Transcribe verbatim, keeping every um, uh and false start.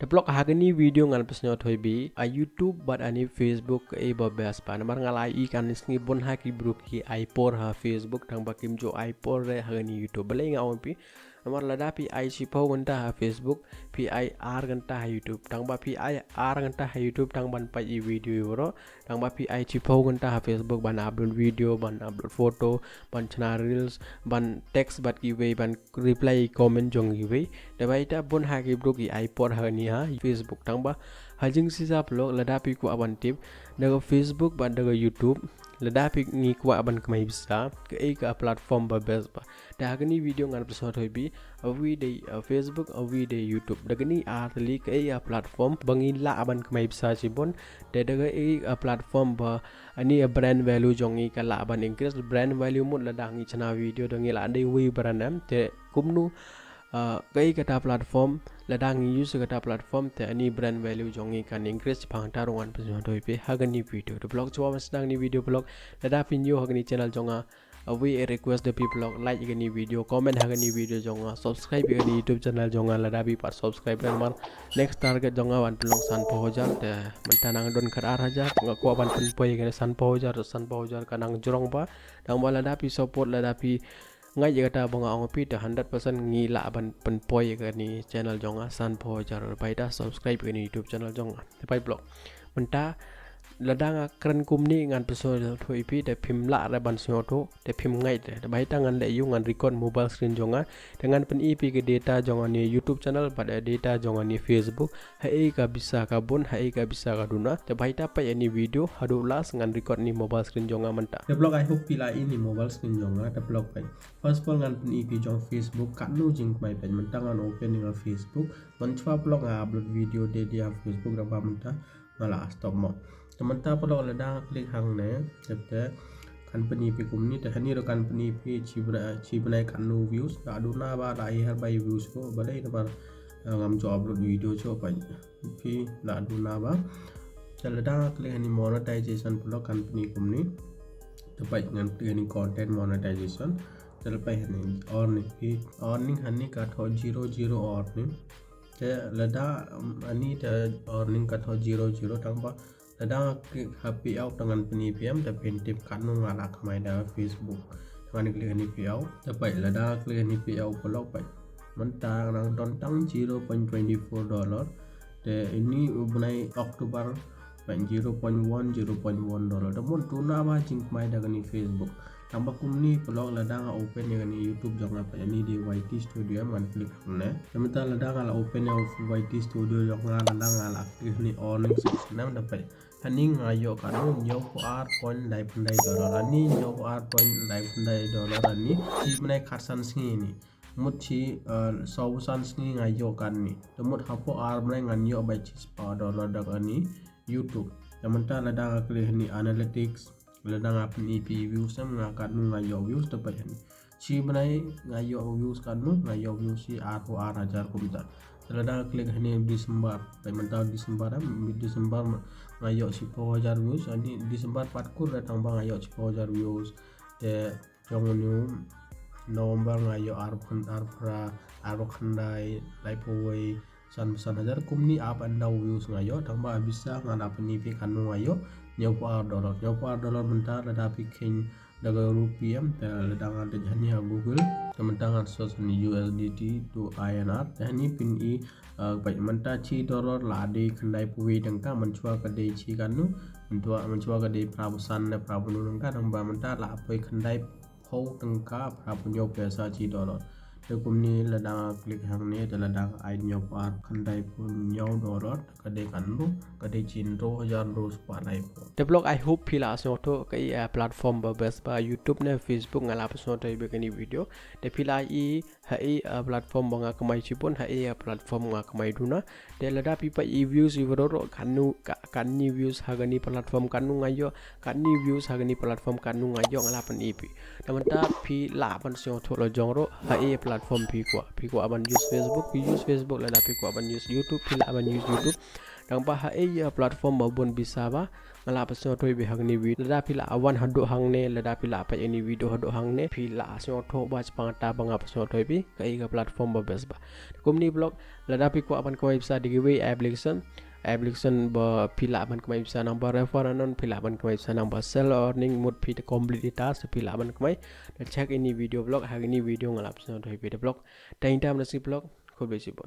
Vlog ha kani video ngan pynsngew thoi bi a YouTube bad ani Facebook kaei ba best ba. Namar nga la i kan sngi bun ha ki bru ki ai por ha Facebook tang ba kim ju ai por re ha kani YouTube. Balei nga ong pi? Namar lada pi ai shiphew ganta ha Facebook, pi ai ar ganta ha YouTube. Tang ba pi ai ar ganta ha YouTube tang ban pait i video ivro. Tang ba pi ai shiphew ganta ha Facebook ban upload video, ban upload photo, ban chna reels, ban text bad kiwei, ban reply comment jong kiwei. Te ba ita bun ha ki bru ki ai por ha ni ha Facebook. Tang ba ha jingshisha vlog lada pi kwah ban tip da ka Facebook bad da ka YouTube, lada pi ngi kwah ban kmai pisa, kaei ka platform ba best ba. Te ha kani video ngan pynsngew thoi bi, awi dei uh, Facebook, awi dei YouTube. Da kani ar tylli kaei ka platform ba ngi lah ban kmai pisa shibun. Te da kaei ka platform ba ani brand value jong ngi ka lah ban increase. Brand value mut lada ngi chna video da ngi lah dei wi brand em. Te kumno uh, kaei kata platform, lada ngi use kata platform te ani brand value jong ngi kan increase. Pang ta ruh ngan pynsngew thoi bi ha kani video. Te vlog chwa ban sdang ni video vlog. Lada pi new ha kani channel jong nga, awi a request da pi vlog, like kani video, comment ha kani video jong nga, subscribe kani YouTube channel jong nga lada pi pat subscribe. Namar next target jong nga ban pynlong sanphew hajar. Te mynta nang don khat ar hajar, nga kwah ban pynpoi kani sanphew hajar, sanphew hajar ka nang jrong ba. Tang ba lada pi support, lada pi ngai ïa kata ba nga ong pi te hundred percent ngi lah ban pynpoi ïa kani channel jong nga sanphew hajar. Ba ita subscribe kani YouTube channel jong nga. Te pait vlog. Mynta lada nga kren kumne ngan pynsngew thoi pi te phim lah re ban sngewthuh, te phim ngeit re. Te ba ita ngan leh ïa u ngan record mobile screen jong nga. Te ngan pyni pi ka data jong ani YouTube channel bad data jong ani Facebook. Haei ka pisa ka bun, haei ka pisa ka duna. Te ba ita peit ani video haduh last ngan record ni mobile screen jong nga mynta. Te vlog, I hope pi la i ni mobile screen jong nga. Te vlog peit. First of all ngan pyni pi jong Facebook katno jingkmai. Peit mynta ngan open ïa nga Facebook. Mynchwa vlog nga upload video dei dei ha Facebook, da ba mynta nga la stop mo. Te mynta vlog lada nga click hangne, te te kan pyni pi kumne, te hani ruh kan pyni pi chi bnai, chi bnai katno views, la duna ba la hiar ba views ko, balei namar eh, ngam ju upload video ju, peit pi la duna ba. Te lada nga click hani monetization vlog kan pyni kumne. Te peit ngan click hani content monetization. Te peit hani earning, pi earning hani ka thoh zero zero earning. Te lada um, ani te earning ka thoh zero zero, tang ba lada nga click ha payout te ngan pyni pi em, te phin tip katno nga la kmai da Facebook. Te ngan click hani payout, te peit lada nga click hani payout vlog, peit mynta nang don tang zero point twenty four dollar. Te ini u bnai October, peit zero point one, zero point one dollar. Te mut duna ba jingkmai da kani Facebook. Tang ba kumne vlog lada nga open ïa kani YouTube jong nga, peit ani dei Y T Studio em, ngan click hangne. Te mynta lada nga la open ïa Y T Studio jong nga, lada nga la click hani earning section em, da peit hani nga ïoh katno, hynñiewphew ar point lai phew lai dollar. Ani hynñiewphew ar point lai phew lai dollar ani chi bnai khatsan sngi ni. Mut chi eh, sawphew san sngi nga ïoh katni. Te mut hapdeng ar bnai ngan ïoh bai shispah dollar da kani YouTube. Te mynta lada nga click hani analytics, lada nga pyni pi views em, nga katno nga ïoh views, te peit hani. Chi bnai nga ïoh views katno, nga ïoh views shi arphew ar hajar kumta. Te lada nga click hani December, peit mynta December em, December nga ïoh shiphew hajar views, ani December pat kur, tang ba nga ïoh shiphew hajar views. Te jong une u November nga ïoh arphew, arphew, arphew khyndai, laiphew wei, san, san hajar, kumne up and down views nga ïoh. Tang ba pisa nga la pyni phi katno nga ïoh, hynñiewphew ar dollar. Hynñiewphew ar dollar mynta lada phi kheiñ da ka rupee em, te lada nga dei hani ha Google, te mynta ngan search hani U S D T to I N R, te hani phin i, eh, peit mynta shi dollar la dei khyndaiphew wei tyngka, mynshuwa ka dei shi katno, mynta, mynshuwa ka dei phraphew san ne phraphew hynñiew tyngka, tang ba mynta la poi khyndaiphew tyngka phraphew hynñiew pisa shi dollar. Te kumne lada nga click hangne, te lada nga ai hynñiewphew ar khyndaiphew hynñiew dollar, ka dei katno, ka dei shi hynriew hajar hynriew spah laiphew. Te vlog, I hope phi la sngewthuh kaei, eh, platform ba best ba, YouTube ne Facebook, nga la pynsngewthuh ïa phi ha kani video. Te phi la i haei, eh, platform ba nga kmai shibun, haei, eh, platform nga kmai duna. Te lada phi peit i views i bro ro, katno, ka, katni views ha kani platform katno nga ïoh, katni views ha kani platform katno nga ïoh, nga la pyni phi. Te mynta phi lah ban sngewthuh la jong ro haei platform phi kwah. Phi kwah ban use Facebook, phi use Facebook, lada phi kwah ban use YouTube, phi lah ban use YouTube. Tang ba ha ei ïa platform ba bun pisa ba nga la pynsngewthuh ïa phi ha kane ka video. Lada phi la wan haduh hangne, lada phi la peit ïa kane ka video haduh hangne, phi la sngewthuh ba shaphang kata ba nga pynsngewthuh ïa phi, ka ei ka platform ba best ba. Kumne vlog, lada phi kwah ban kamai pisa da kiwei application, application ba phi lah ban kamai pisa nang ba refer anon, phi lah ban kamai pisa nang ba sell earning, mut phi da complete ïa ka task, phi lah ban kamai. Da check ïa kane ka video vlog, ha kane ka video nga la pynsngewthuh ïa phi da vlog. Tang ïa kata mynta shi vlog, khublei shibun.